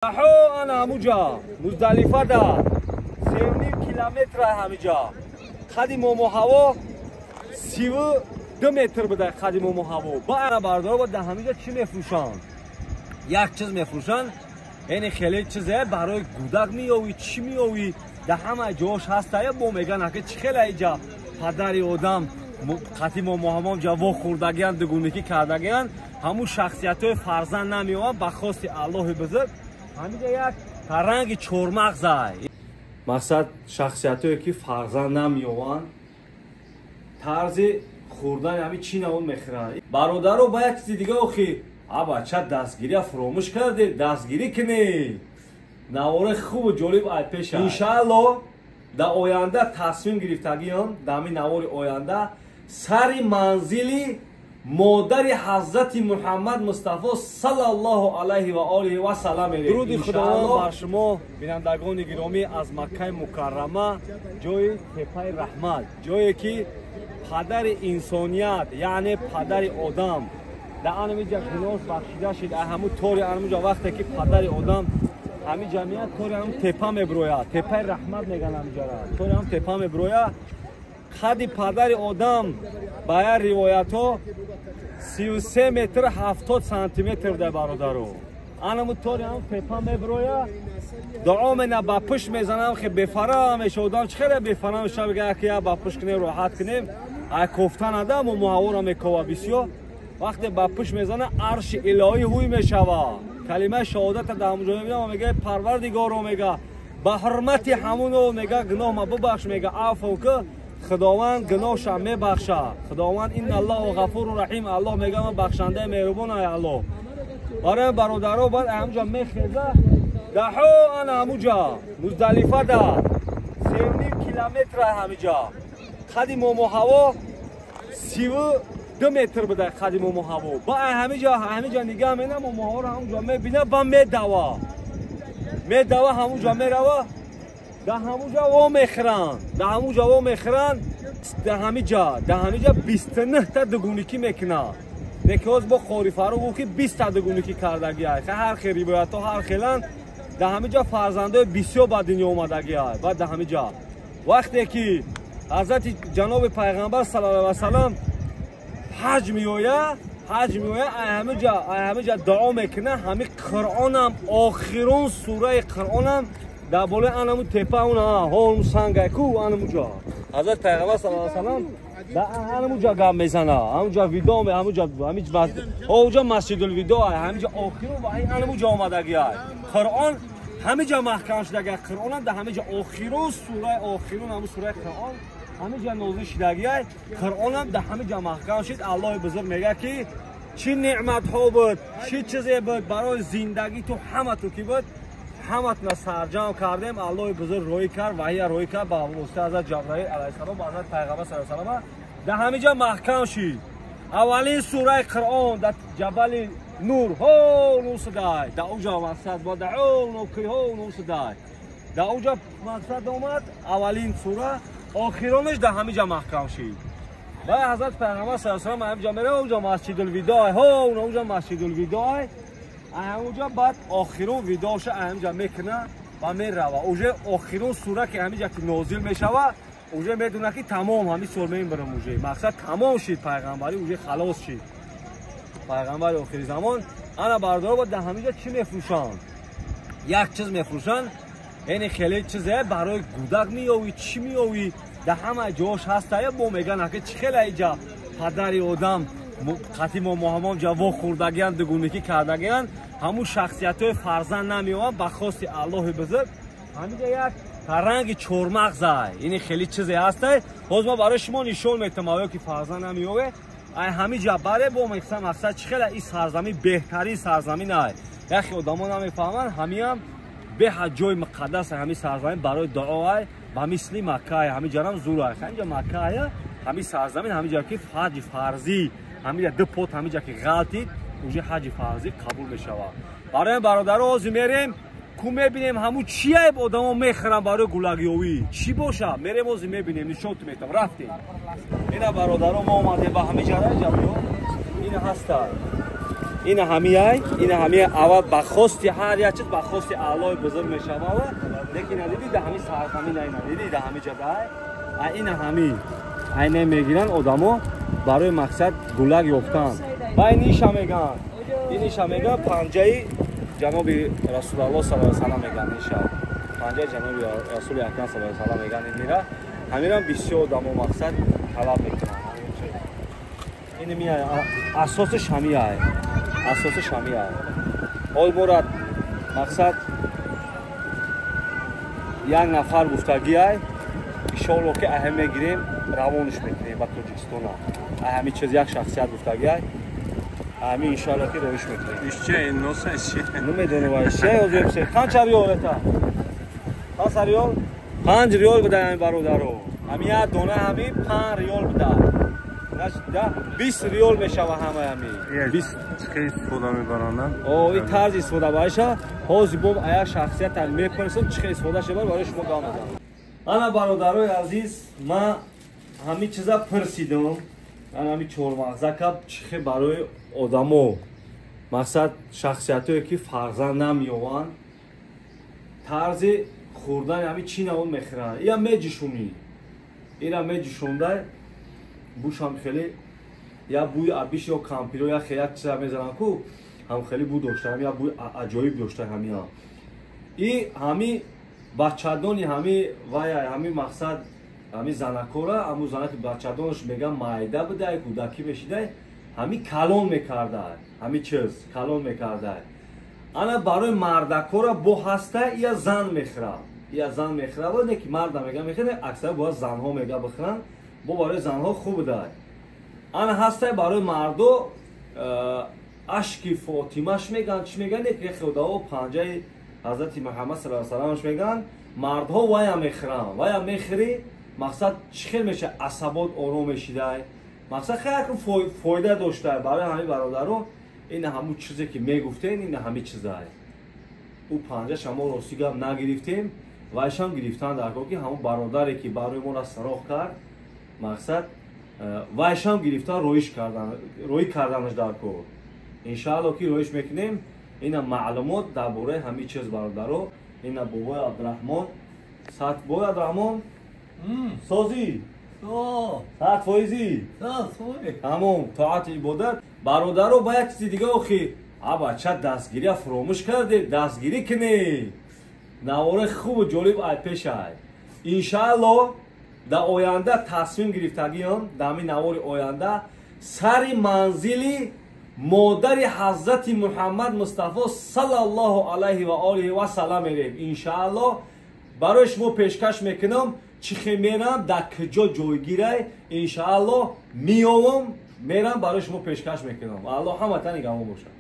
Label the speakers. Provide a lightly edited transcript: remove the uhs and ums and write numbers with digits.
Speaker 1: Ҳо, ана ҳамуҷа Муздалифада 3,5 километра, ҳамиҷа қади момоҳаво 32 метр буда, қади момоҳаво. Ба ана бардоро, ба дар ҳамиҷа чӣ мефурӯшанд? Як чиз мефурӯшанд, яъне хеле чизе барои гудак меёвӣ, чӣ меёвӣ, дар ҳама ҷош ҳастая. Бо меган аки чӣ хеле иҷа падари одам қати момоҳамон ҷа вохӯрдагиян, дугуникӣ кардагиян, ҳамун шахсиятҳои фарзанд намеёванд. Ба хости Аллоҳи бузург ҳамиҷа як ранги чормағзай. Мақсад, шахсиятҳое ки фарзанд намеёванд, тарзи хӯрдани ҳами чӣ навон мехӯранд. Бародаро, ба як чизи дига, охи а бача, дастгирия фуромӯш кардед, дастгирӣ кунед. Навори хубу ҷолиб ай пеша. Иншаалло, дар оянда тасмим гирифтагиам, дар ҳамин навори оянда сари манзили модари ҳазрати Муҳаммад Мустафо саллаллоҳу алайҳи ва олиҳи ва салам мерем. Дуруди Худованд бар шумо, бинандагони гиромӣ, аз Маккаи Мукаррама, ҷои Тепаи Раҳмат, ҷое ки падари инсоният, яъне падари одам, дар анамиҷа гуноҳш бахшида шид. Ҳамун тори анамуҷа вақте ки падари одам ҳамин ҷамъият тори ҳамун тепа мебирояд, Тепаи Раҳмат меган ҳамиҷара, тори ҳамун тепа мебирояд. Қади падари одам ба як ривоятҳо 33 метр 70 сантиметр да. Бародаро, анаму тори ҳам тепа мебироя, дуо мена, ба пушт мезанам, хе бефара меша одам. Чӣ хеле бефара меша, бига ки я ба пушт кунем, роҳат кунем, ай кофта нада, мо муҳавора мекова бисёр. Вақте ба пушт мезана, арши илоҳӣ ҳуй мешава, калимаи шаҳодата дар ҳамун ҷо мебинам, мега: «Парвардигоро», мега, «ба ҳурмати ҳамуно», мега, «гуноҳ ма бубахш», мега, «афв ки». Худованд гуноҳша мебахша. Худованд инналлоҳу ғафуру раҳим, Аллоҳ мега: «Ман бахшандаи меҳрубон ай Аллоҳ». Барои бародаро, баъд ҳамуҷа мехеза даҳо, ана ҳамуҷа Муздалифада 3,5 километра, ҳамиҷа қади момоҳаво 32 метр буда, қади момоҳаво. Ба ҳамиҷа нигаҳ мена, момоҳаворо ҳамуҷа мебина ва медава, медава, ҳамуҷа мерава, дар ҳамуҷа во мехӯранд, дар ҳамуҷа во мехӯранд. Дар ҳамиҷа 29-та дугуникӣ мекунад. Некиҳоз бо Қори Фаруқ гуфт, ки 20-та дугуникӣ кардагиай. Ҳар хел ривоятҳо ҳар хеланд. Дар ҳамиҷа фарзандои бисёр ба дунё омадагиай. Баъд дар ҳамиҷа вақте ки ҳазрати ҷаноби пайғамбар саллаллоҳу алайҳи васалам ҳаҷ меоя, ҳаҷ меоя, ай ҳамиҷа дуо мекуна. Ҳами Қуръонам, охирон сураи Қуръонам дар болои анаму тепа, он ҳолму сангай ку, анамуҷа ҳазрат пайғамбар саллаллоҳу алайҳи васалам дар ҳамуҷа гап мезана, ҳамуҷа видо, ҳамуҷа ҳамуҷа Масҷидулвидо, ҳамиҷа охирон ва анамуҷа омадагиай. Қуръон ҳамиҷа маҳкам шудагиай. Қуръонам дар ҳамиҷа охирон сураи, охирон ҳамун сураи Қуръон ҳамиҷа нозил шудагиай. Қуръонам дар ҳамиҷа маҳкам шуд. Аллоҳи бузург мегӯяд, ки чӣ неъматҳо буд, чӣ чизе буд барои зиндагӣ ту, ҳамату ки буд, ҳаматона сарҷамъ кардем. Аллоҳи бузург роҳӣ кард, ваҳия роҳӣ кард ба воситаи ҳазрат Ҷабраил алайҳиссалом ба ҳазрат пайғамбар саллаллоҳу алайҳи васаллам. Дар ҳамиҷа маҳкам шид аввалин сураи Қуръон, дар ҷабали Нур ҳо нусудай, дар уҷа мақсад бо даъо нусудай, дар уҷа мақсад омад аввалин сура, охиронаш дар ҳамиҷа маҳкам шид. Баъд ҳазрат пайғамбар саллаллоҳу алайҳи васаллам ҳамиҷа мерава, уҷа Масҷидулвидоъ, ҳо уҷа Масҷидулвидоъ, ҳамуҷа баъд охирон видоша ҳамиҷа мекуна ва мерава. Уже охирон сура ки ҳамиҷа ки нозил мешава, уже медона, ки тамом, ҳами сол мебарам, уже мақсад тамом шид, пайғамбарӣ уже халос шид, пайғамбари охири замон. Ана бародаро, дар ҳамиҷа чӣ мефурӯшанд? Як чиз мефурӯшанд, яъне хеле чизе барои гудак меёвӣ, чӣ меёвӣ, дар ҳама ҷош ҳастая. Бо меган аки чӣ хеле иҷа падари одам қати момоҳамон ҷа вохӯрдагиян, дугуникӣ кардагиян, ҳамун шахсиятҳои фарзанд намеёванд. Ба хости Аллоҳи бузург ҳамиҷа як ранги чормағзай, ини хеле чизе ҳастай. Ҳоз ма барои шумо нишон метам. Оё ки фарзанд намеёве, ай ҳамиҷа баре бо мақсад чӣ хеле ин сарзамин беҳтарин сарзамин ай. Яхе одамо намефаҳманд, ҳамиам беҳад ҷои муқаддас, ҳами сарзамин барои дуо ай, ба мисли Макка ай, ҳамиҷарам зур ай. Ҳамиҷа Макка ай, ҳами сарзамин, ҳамиҷа ки ҳаҷи фарзӣ, ҳамиҷа ду пот, ҳамиҷа ки ғалтид, уже ҳаҷи фарзӣ қабул мешавад. Барои бародаро, ҳозир мерем ку, мебинем ҳамун чия одамо мехӯранд барои гулагёвӣ, чӣ боша. Мерем, ҳозир мебинем, нишонту метам. Рафтем. Ина бародаро, мо омадем ба ҳамиҷара ҷабиё, ина ҳаста. Ина ҳамияй, ина ҳамия аввал ба хости ҳар як чиз ба хости Аллоҳи бузург мешавад, лекин диди да ҳами сарзамин ина диди да ҳами ҷадай, а ина ҳами айна мегиранд одамо барои мақсад гулак ёфтан. Ва ин иша меган, ин иша меган панҷаи ҷаноби Расулаллоҳ саллаллоҳу алайҳи васаллам меган иша. Панҷаи ҷаноби Расули Акрам саллаллоҳу алайҳи васаллам меган ин мира. Ҳамирам бисёр одамо мақсад талаб мекунанд. Ин мия асосиш ҳамияй. Асосиш ҳамияй. Ҳол морад мақсад як нафар гуфтагиай, иншоаллоҳ ки аҳам мегирем, равониш мекунем ба Тоҷикистона. Ҳамин чиз як шахсият гуфтагиай. Ҳамин иншоаллоҳ ки роиш мекунем.
Speaker 2: Ишче носа ишче.
Speaker 1: Намедонам ишче озебсе. Қанча риёл это? Қанча риёл? 5 риёл буда ҳамин бародаро. Ҳамин як дона ҳамин 5 риёл буда. Да 20 риёл мешава ҳамаи ҳамин.
Speaker 2: 20 чӣ истифода мебаранд?
Speaker 1: О, ин тарзи истифода бариша. Ҳозир бо як шахсият мепурсам чӣ истифода шавад барои шумо гап мезанам. Ана бародарои азиз, ман ҳамин чиза пурсидам. Ана ҳамин чормағзака чӣ барои одамо, мақсад шахсиятое ки фарзанд намеёванд, тарзи хӯрдани ҳамин чӣ навъ мехӯранд. Ия меҷушонӣ. Ира меҷушондай бушам хеле я бӯи абиш ё кампиро я як чиза мезананд ку, ҳам хеле бӯ дошта, ҳам я бӯи аҷоиб дошта ҳамиа. И ҳами бачадони ҳами вая ҳами мақсад ҳами занакора, ҳамун занаки бачадонаш меган майда будай, кӯдакӣ мешидай, ҳами калон мекардай, ҳами чиз калон мекардай. Ана барои мардакора бо ҳаста ия зан мехӯра. Ия зан мехӯра, не ки марда мега мехӯра, аксар бояд занҳо мега бихӯранд, бо барои занҳо хуб будай. Ана ҳастай барои мардо ашки Фотимаш меган, чӣ меган, не ки худао панҷаи ҳазрати Муҳаммад саллаллоҳу алайҳи васалламаш меган, мардҳо вая мехӯранд, вая мехӯрӣ, мақсад чӣ хел меша, асабот ором мешидай. Мақсад хеле фоида доштай барои ҳамин бародаро. Ин ҳамун чизе ки мегуфтен, ин ҳамин чизай. Ӯ панҷаша мо рости гап нагирифтем, вайшам гирифтан дар кор ки ҳамун бародаре ки барои моро сароғ кард, мақсад вайшам гирифтан роиш кардан, роӣ карданаш дар кор. Иншааллоҳ ки роиш мекунем. Ина маълумот дар бораи ҳамин чиз бародаро. Ина бобои Абдураҳмон, сад бобои Абдураҳмон созӣ 100%. Тамом, тоати ибодат. Бародаро, ба як чизи дига охи, а бача дастгирия фуромӯш карде, дастгирӣ кунӣ. Навори хубу ҷолиб ай пешай. Иншааллоҳ дар оянда тасмим гирифтагиам, дар ҳамин навори оянда сари манзили модари ҳазрати Муҳаммад Мустафо саллаллоҳу алайҳи ва олиҳи ва саллам мерем. Иншааллоҳ барои шумо пешкаш мекунам чӣ хел мерам, дар куҷо ҷойгирай. Иншааллоҳ меовам, мерам барои шумо пешкаш мекунам. Аллоҳ ҳаматан нигаҳбон бошад.